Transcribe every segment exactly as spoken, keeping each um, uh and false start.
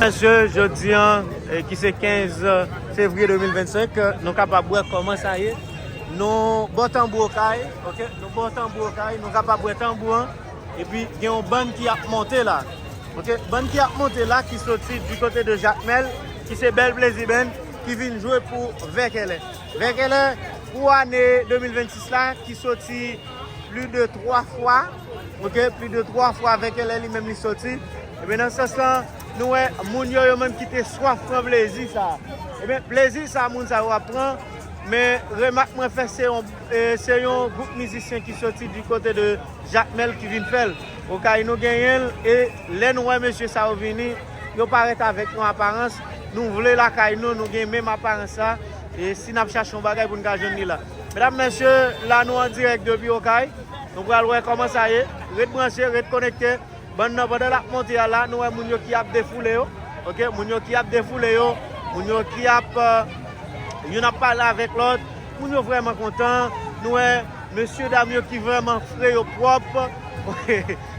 Mesye, jodi an, eh, ki se kenz fevriye de mil vennsenk, nou kapab wè kòman sa ye. Nou bò tanbou Okay, ok? Nou bò tanbou Okay, nou kapab wè tanbou an. Epi gen yon bann ki ap monte la. Ok, bann ki ap monte la ki soti di kote de Jakmèl, ki se Bèl Plezi Band, ki vin jwe pou Vèkèlè. Vèkèlè pou ane de mil vennsis la, ki soti plis de twa fwa, ok, plis de twa fwa Vèkèlè li menm li soti. Ebyen, nan sans lan, nou wè moun yo, yo menm ki te swaf pran plezi sa. Ebyen, plezi sa moun sa yo ap pran, men remak mwen fè se yon, eh, se yon gwoup mizisyen ki soti di kote de Jakmèl ki vin fè l. Okay nou genyen l, e lè nou wè mesye sa yo vini, yo parèt avèk yon aparans, nou vle lakay nou, nou gen menm aparans sa, e si n ap chache yon bagay pou n ka jwenn li la. Medam, mesye, la nou an dirèk depi Okay, nou pral wè kòman sa ye, ret branche, ret konekte, bann nan pandan l ap monte a la, nou wè moun yo ki ap defoule yo, ok, moun yo ki ap defoule yo, moun yo ki ap, eh, youn ap pale avèk lòt, moun yo vrèman kontan, nou wè mesye dam yo ki vrèman fre, yo pwòp,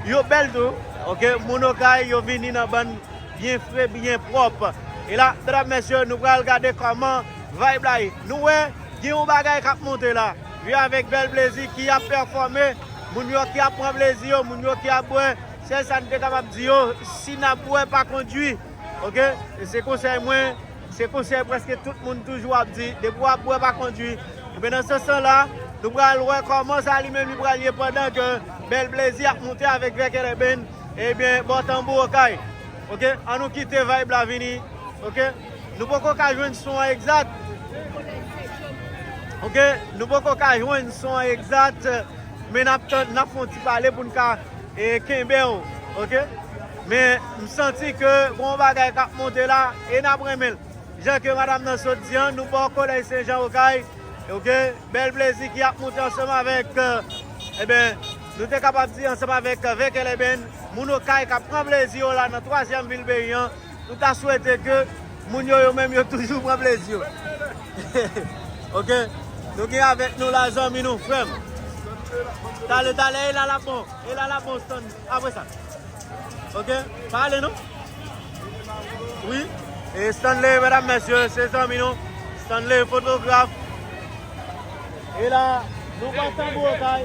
yo bèl tou, ok, moun Okay yo vini nan bann byen fre, byen pwòp. E la, medam, mesye, nou pral gade kòman vibe la ye. Nou wè, gen yon bagay k ap monte la. Wi, avèk Bèl Plezi ki ap pèfòme, moun yo ki ap pran plezi yo, moun yo ki ap bwè. Sèl sa n te kapab di yo, si n ap bwè, pa kondui. Ok? E se konsèy mwen, se konsèy prèske tout moun toujou ap di, depi w ap bwè, pa kondui. Ebyen, nan sans lan la, nou pral wè kòman sa li menm li pral ye pandan ke Bèl Plezi ap monte avèk Vèkèlè Band. Ebyen, bò tanbou Okay. Ok, an nou kite vibe la vini. Ok, nou poko ka jwenn son an egzat. Ok, nou poko ka jwenn son an egzat. Men n ap tann, n ap fè yon ti pale pou n ka, e, kenbe w. Ok, men m santi ke gon bagay k ap monte la e n ap renmen l. Jan ke madanm nan sot di an, nou bò Kolèj Sen Jan Okay. Ok, Bèl Plezi ki ap monte ansanm avèk, e, ebyen, nou te kapab di ansanm avèk, e, Vèkèlè Band, moun Okay k ap pran plezi yo la nan twazyèm vil peyi an. Nou ta swete ke moun yo, yo menm, yo toujou pran plezi yo. Ok, nou gen avèk nou la zanmi nou, frè m. Talè, talè, e la l ap bon, e la l ap bon, Stanley. Apre sa. Ok, pa ale non. Wi, e Stanley, medam, mesye, se zanmi nou. Stanley, fotograf. E la, nou bò tanbou Okay.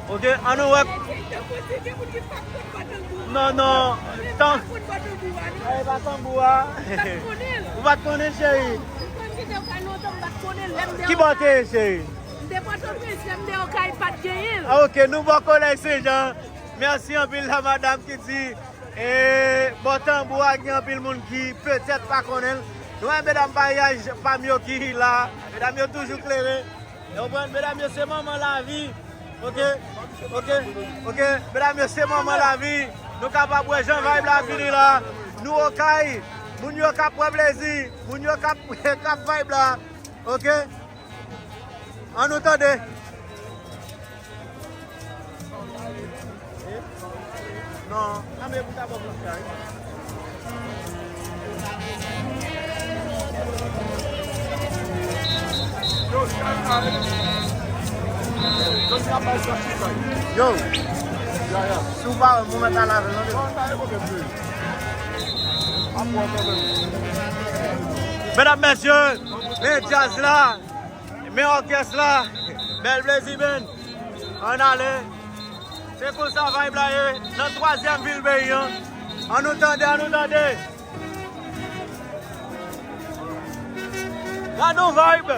Ok, an nou wè. Non, non, tan. E pa tanbou a. Ou pa t konnen, cheri. Ki bò te ye, cheri? M te Pòtoprens, lè m te Okay, pa t genyen l. Ah, ok, nou bò Kolèj Sen Jan. Mèsi anpil la madanm ki di, e, bò tanbou a gen anpil moun ki petèt pa konnen l. Nou wè medam parèy pa m yo ki la. Medam yo toujou klere. Ou konprann? Medam yo se manman lavi. Ok, ok, ok. Medam yo se manman lavi. Nou kapab wè jan vibe la vini la. Nou Okay. Moun yo k ap pran plezi. Moun yo k ap, k ap vibe la. Ok. An nou tande. Non, nan men pou ta bò pou fè. Yo, si w pa wè, mwen mèt al avè l, tande. Medam, mesye, men djaz la. Men òkès la, Bèl Plezi Band. Ann ale. Se konsa vibe la ye nan twazyèm vil peyi an. An nou tande, an nou tande. Gade yon vibe.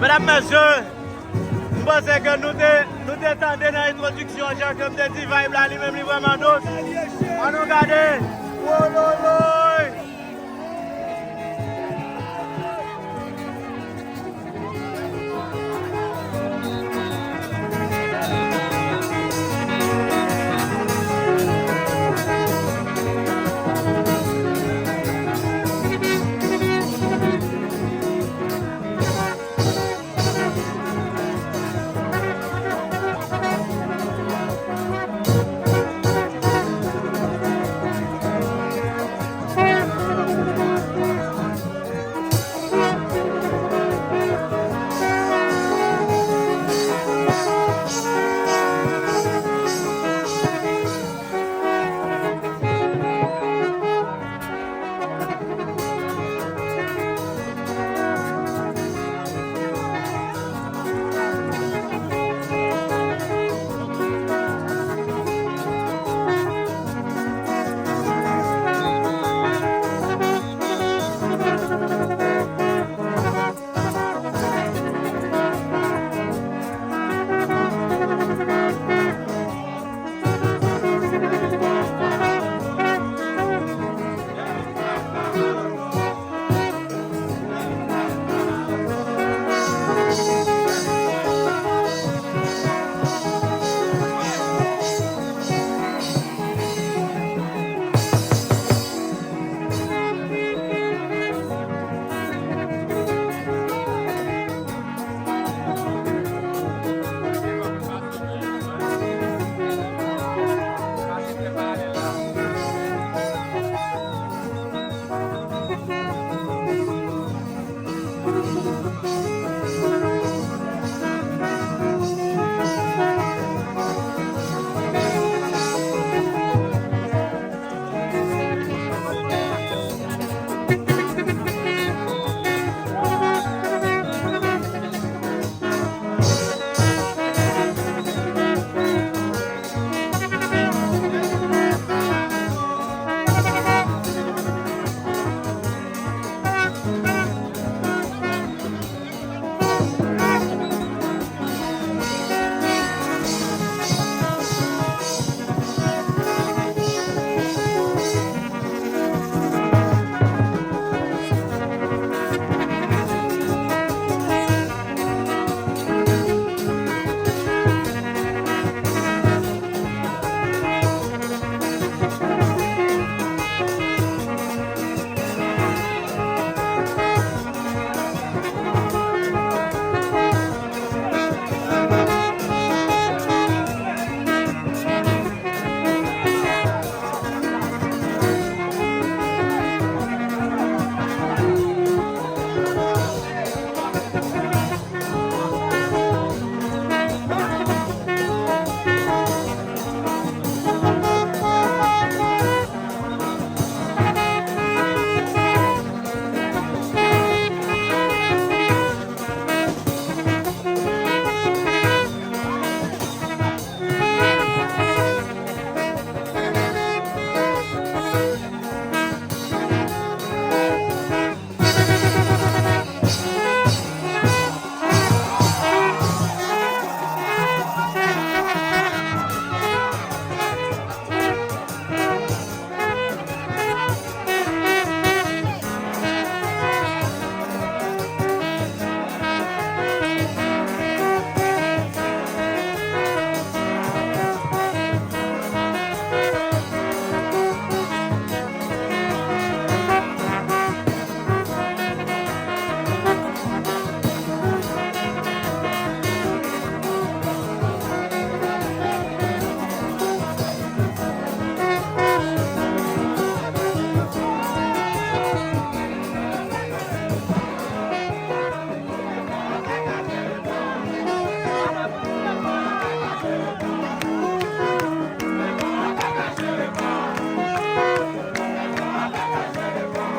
Medam, mesye, m panse ke nou te, nou te tande nan entwodiksyon an, jan ke m te di, vibe la li menm li vrèman dous. Ann nou gade. Wololoy!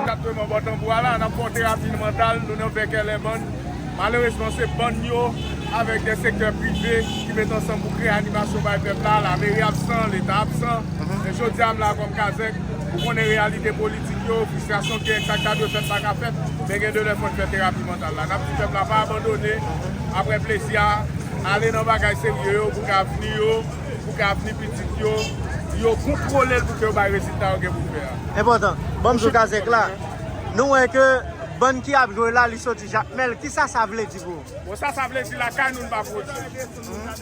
Egzakteman, bò tanbou a la, n ap fè yon terapi mantal, nou nan Vèkèlè Bann. Malerezman, se bann yo avèk de sektè prive ki met ansanm pou kreye animasyon bay pèp la. Lameri absan, Leta absan. Men jodi a, m la kòm Kazèk. Ou konnen reyalite politik yo, fristrasyon ki gen, sa k ta dwe fèt pa ka fèt, men gen de lè fò n fè terapi mantal la. N ap di pèp la pa abandone, apre plezi a, ale nan bagay serye yo, pou ke avni yo, pou ke avni pitit yo, yo kontwole l pou ke yo bay rezilta yo gen pou fè a. Enpòtan. Ban m sou kazèk la. Nou wè ke bann ki ap jwe la, li soti Jakmèl. Kisa sa vle di pou ou? Bon, sa, sa vle di lakay nou, n pa pwodui.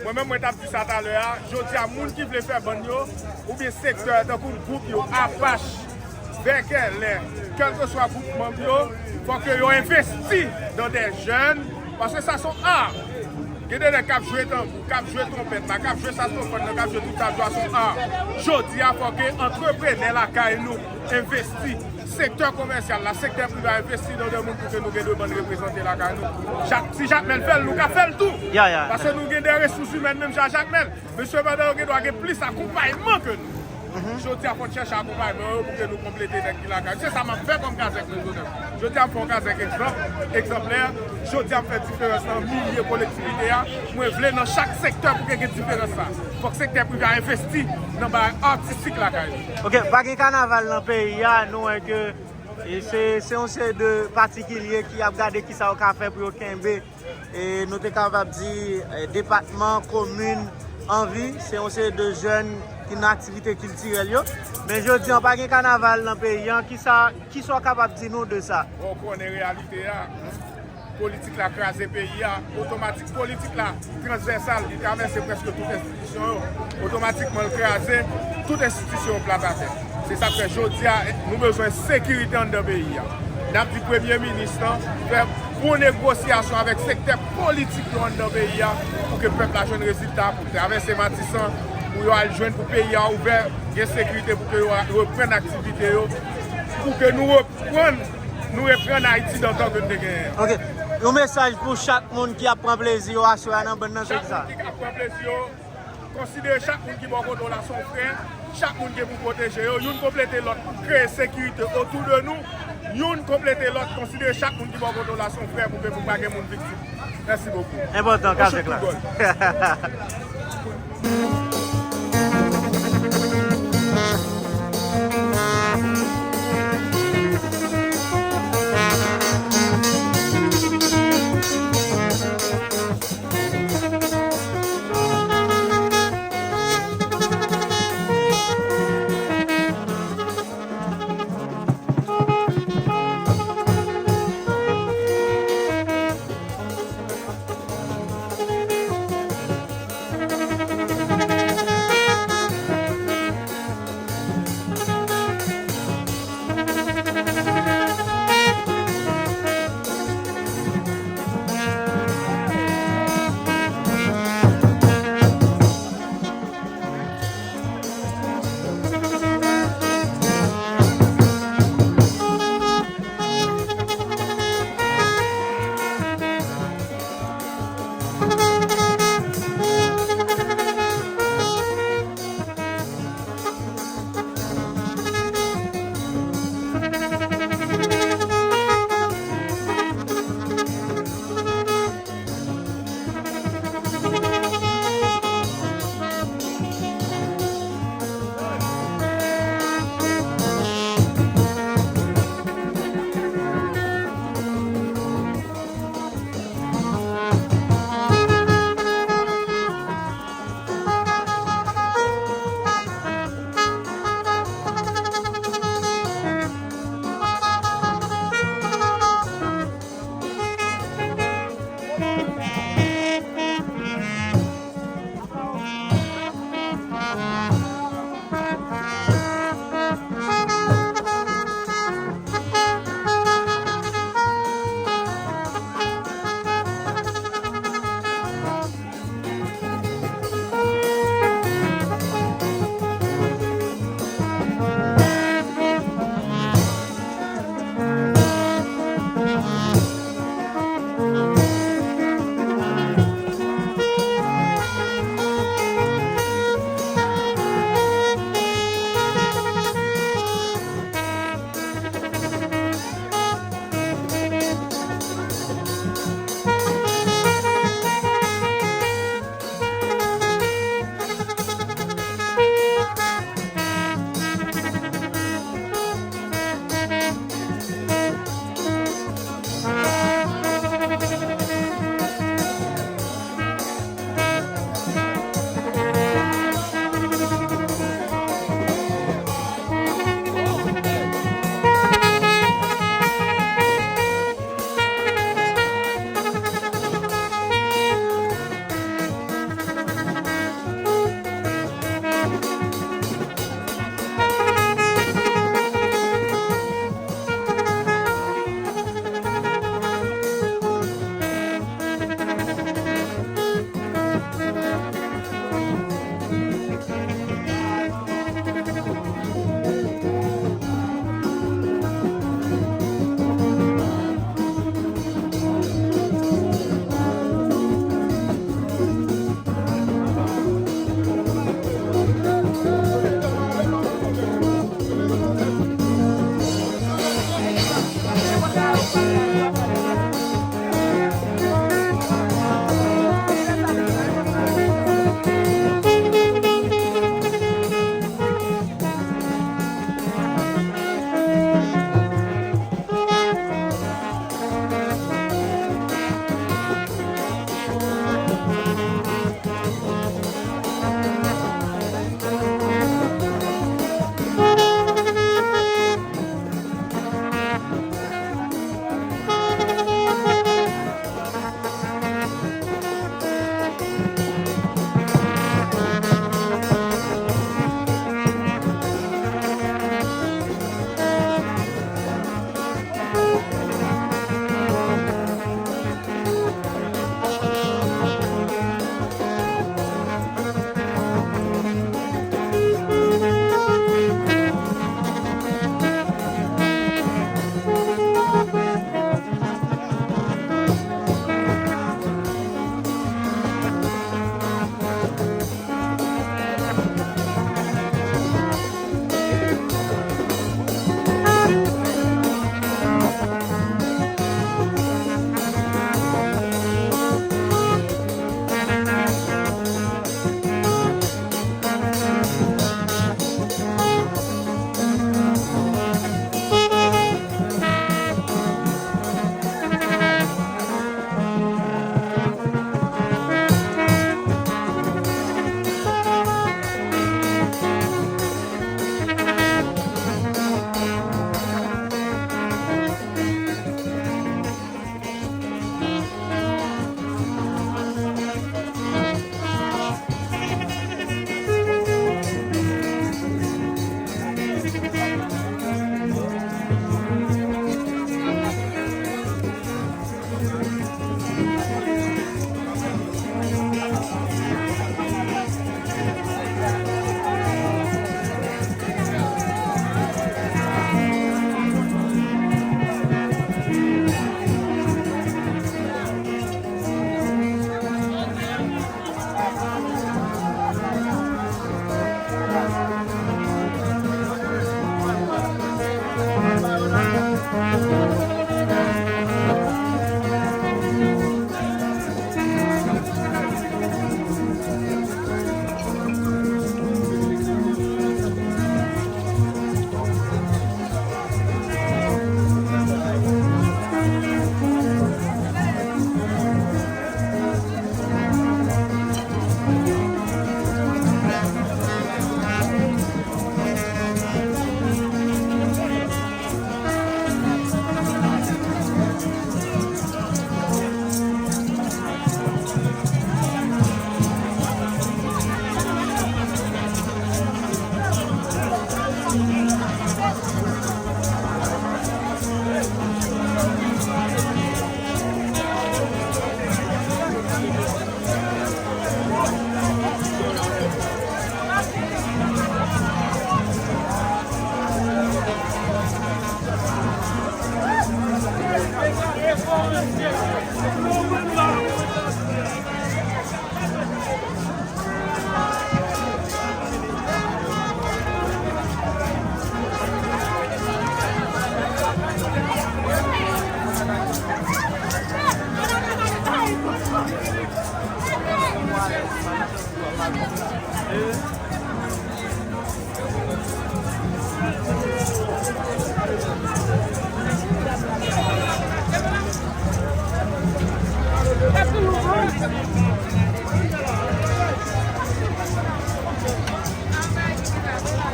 Mwen menm, mwen t ap di sa talè a. Jodi a, moun ki vle fè bann yo, oubyen sektè, tankou gwoup yo, Apach, Vèkèlè, kèlkeswa gwoup manm yo, fò ke yo envesti nan de jèn, paske sa se yon a. Gen de nèg k ap jwe tanbou, k ap jwe twonpèt la, k ap jwe saksofòn nan, k ap jwe tout sa, sa se yon a. Jodi a, fò ke antreprenè lakay nou envesti. Sektè komèsyal la, sektè prive a envesti nan de moun pou ke nou gen de bann reprezante lakay nou. Jak, si Jakmèl fè l, nou ka fè l tou. Ya, ya. Paske nou gen de resous imèn menm jan a Jakmèl. Men sepandan, yo gen dwa gen plis akonpayman ke nou. Jodi a, fò n chèche akonpayman yo pou ke nou konplete nèg ki lakay. Se sa m ap fè kòm kazèk Rezo Nèf. Jodi a, m fè yon kazèk egzanp, egzanplè. Jodi a, m fè diferans nan milye kolektivite a. Mwen vle nan chak sektè pou ke gen diferans sa. Fòk sektè prive a envesti nan bagay atistik lakay li. Ok, pa gen kanaval nan peyi a, nou wè ke e se, se yon seri de patikilye ki ap gade kisa yo ka fè pou yo kenbe, e nou te kapab di, e, depatman, komin an vi. Se yon seri de jèn ki nan aktivite kiltirèl yo. Men jodi an, pa gen kanaval nan peyi an. Kisa, kisa w kapab di nou de sa? Bon, w konnen reyalite a. Politik la kraze peyi a. Otomatik, politik la transvèsal, li travèse prèske tout enstitisyon yo. Otomatikman, l kraze tout enstitisyon yo plat atè. Se sa k fè jodi a, nou bezwen sekirite anndan peyi a. N ap di premye minis lan fè bon negosyasyon avèk sektè politik yo anndan peyi a pou ke pèp la jwenn rezilta, pou travèse Matisan, pou yo al jwenn, pou peyi a ouvè, gen sekirite, pou ke yo reprann aktivite yo, pou ke nou reprann, nou reprann Ayiti dantan ke n te genyen an. Ok. Yon mesaj pou chak moun ki ap pran plezi yo aswè a nan bann nan, se sa. Chak moun ki ap pran plezi yo, konsidere chak moun ki bò kote w la se yon frè. Chak moun gen pou pwoteje yo. Youn konplete lòt, kreye sekirite otou de nou. Youn konplete lòt, konsidere chak moun ki bò kote w la se yon frè pou ke pou pa gen moun viktim. Mèsi bokou. Enpòtan, kazèk la.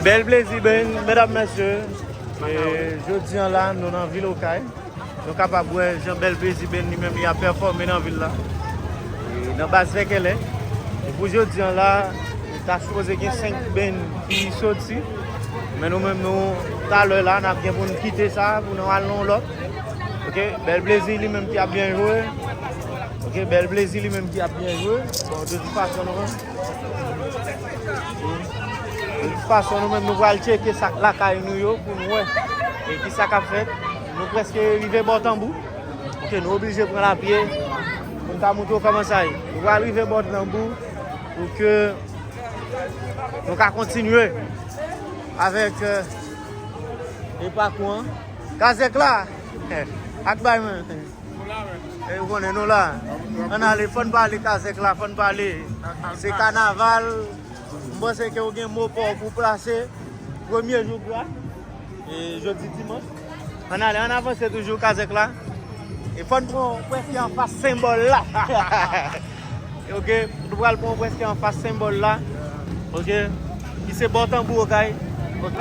Bèl plezi, ben, medam, mesye. E, jodi an la, nou nan vil Okay. Nou kapab wè jan Bèl Plezi Ben li menm li ap pèfòme nan vil la. E, nan baz Vèkèlè. E pou jodi an la, ta sipoze gen senk ben ki soti. Men nou menm nou, talè la, n ap gen pou n kite sa, pou nou al nan yon lòt. Ok, Bèl Plezi li menm ki ap byen jwe. Ok, Bèl Plezi li menm ki ap byen jwe. Bon, de tout fason nou menm. De tout fason nou menm nou pral tcheke sa k lakay nou yo pou nou wè. E ki sa k ap fèt. Nou prèske rive bò tanbou. Ok, nou oblije pran lapye pou n ka montre w kòman sa ye. Nou pral rive bò tanbou pou ke nou ka kontinye avèk, euh, e pakou an. Kazèk la! Ak bay mwen. E ou konnen nou la. Ann ale, fò n pale Kazèk la, fò n pale. Se kanaval. M panse ke ou gen mo pa w pou plase. Premye jou gra. E jodi dimanch. Ann ale, ann avanse toujou Kazèk la. E fò n pran prèske anfas senbòl la. Ok, nou pral pran prèske anfas senbòl la. Ok, ki se bò tanbou Okay. Ok.